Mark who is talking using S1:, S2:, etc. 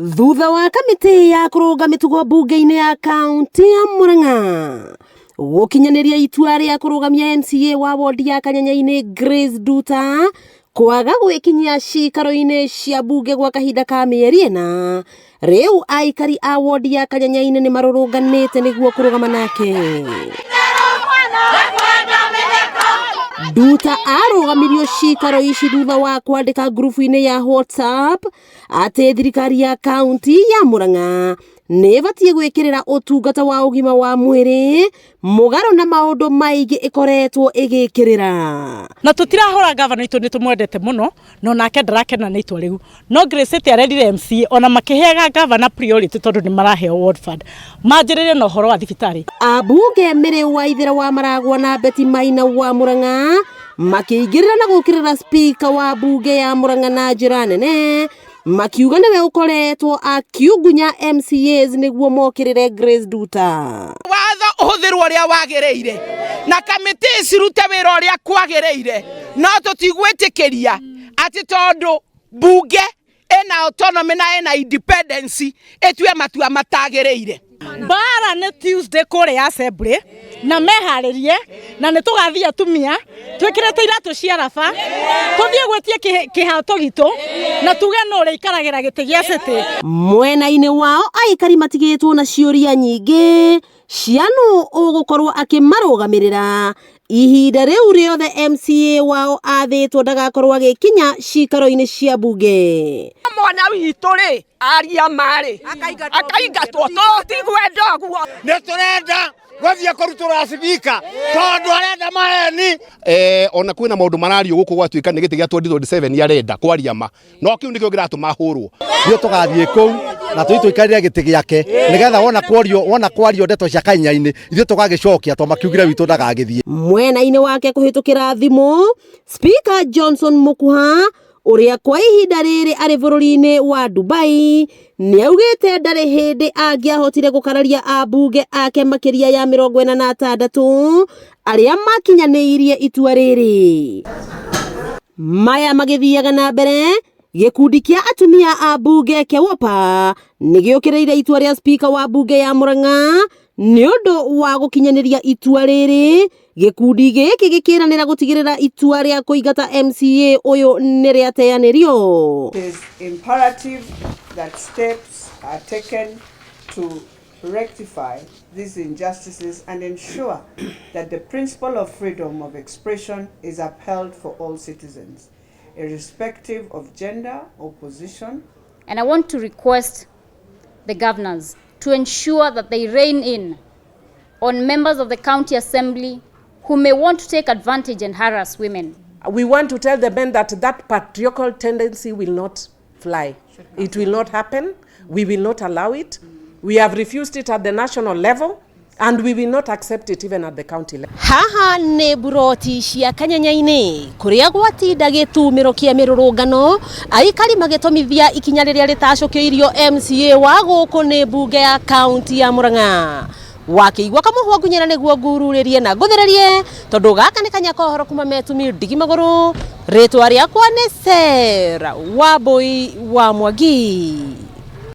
S1: Thutha wa kamĩtĩ ya kũrũnga mĩtugo mbunge-inĩ ya kaunti ya Murang'a gũkinyanĩria itua rĩa kũrũgamia MCA wa wondi ya Kanyanya-inĩ Grace Nduta kwaga gwĩkinyia cikaro-inĩ cia mbunge gwa kahinda ka mĩeri ĩna, rĩu aikari a wondi ya Kanyanya-inĩ nĩ marũrũnganĩte nĩguo kũrũgama nake. Nduta arũgamirio cikaro ici thutha wa kwandĩka ngurubu-inĩ ya WhatsApp atĩ thirikari ya kaunti ya Murang'a nĩ ĩbatiĩ gwĩkĩrĩra ũtungata wa ũgima wa mwĩrĩ mũgarũ na maũndũ maingĩ ĩkoretwo ĩgĩkĩrĩra.
S2: Na tũtirahũra gavana witũ, nĩ tũmwendete mũno, no nake ndarakena nĩ itua rĩu. No Grace City arerire MCA ona makĩheaga gavana priority tondũ nĩ maraheo ward fund, manjĩrĩrie na ũhoro wa thibitarĩ.
S1: Ambunge Mary Waithera wa Maragwa na Betty Maina wa Murang'a makĩingĩrĩra na gũkĩrĩra spika wa mbunge ya Murang'a na njĩra nene, makiuga nĩwe ũkoretwo akiungunya MCAs nĩguo mokĩrĩre Grace Nduta.
S3: Watho ũhũthĩrwo ũrĩa wagĩrĩire na kamĩtĩ cirute wĩra ũrĩa kwagĩrĩire, no tũtigwĩtĩkĩria atĩ tondũ mbunge ĩna autonomy na ĩna independence ĩtue matua matagĩrĩire.
S2: Mbara nĩ Tuesday kũrĩa assembly na meharĩrie, na nĩ tũgathiĩ atumia twĩkĩrĩte iratũ cia raba tũthiĩ gwĩtia kĩhato gitũ na tuge nũ ũrĩikaragĩra gĩtĩ gĩa city.
S1: Mwena-inĩ wao aikari matigĩtwo na ciũria nyingĩ cia nũ ũgũkorwo akĩmarũgamĩrĩra ihinda rĩu rĩothe MCA wao athĩtwo ndagakorwo agĩkinya cikaro-inĩ cia mbunge.
S3: Mwana witũ rĩ aria marĩ akaingatwo, tũtigwenda ũguo.
S4: Nĩ tũrenda gũthiĩ kũrutũra cibika tondũ arenda maheni.
S5: Ona kwĩna maũndũ marario gũkũ gwatuĩka nĩ gĩtĩ gĩa 2027 arenda kwaria ma, no kĩu nĩkĩo kĩratũma ahũrwo.
S6: Ithuĩ tũgathiĩ kũu na tũthiĩ tũikarĩre gĩtĩ gĩake nĩgetha wona kwario ndeto cia kanya-inĩ ithuĩ tũgagĩcokia tondũ makiugire witũ ndagagĩthiĩ.
S1: Mwena-inĩ wake kũhĩtũkĩra thimũ, Speaker Johnson Mukuha ũrĩa kwa ihinda rĩrĩ arĩ bũrũri-inĩ wa Dubai nĩaugĩte ndarĩ hĩndĩ angĩahotire gũkararia ambunge ake makĩria ya 46 arĩa makinyanĩirie itua rĩrĩ. Maya magĩthiaga na mbere, gĩkundi kĩa atumia a mbunge kĩa Wopa nĩgĩũkĩrĩire itua rĩa spika wa mbunge ya Murang'a nĩ ũndũ wa gũkinyanĩria itua rĩrĩ. Gĩkundi gĩkĩ gĩkĩranĩra gũtigĩrĩra itua rĩa kũingata MCA ũyũ nĩ rĩateanĩrio.
S7: It is imperative that steps are taken to rectify these injustices and ensure that the principle of freedom of expression is upheld for all citizens, irrespective of gender or position.
S8: And I want to request the governors to ensure that they rein in on members of the county assembly who may want to take advantage and harass women.
S9: We want to tell the men that that patriarchal tendency will not fly. It will not happen. We will not allow it. We have refused it at the national level, and we will not accept it even at the county level.
S1: Haha nĩ mburoti cia Kanyanya-inĩ kũrĩa gwatinda gĩtumĩro kĩa mĩrũrũngano, aikari magĩtũmithia ikinya rĩrĩa rĩtacũkĩirio MCA wa gũkũ nĩ mbunge ya kaunti ya Murang'a. Wakĩigua kamũhwa ngunyĩra nĩguo ngururĩrie na ngũthĩrĩrie, tondũ gaka nĩ kanya kohoro kuma metumi ndigi magũrũ. Rĩtwa rĩakwa nĩ Sarah Wambui wa Mwangi.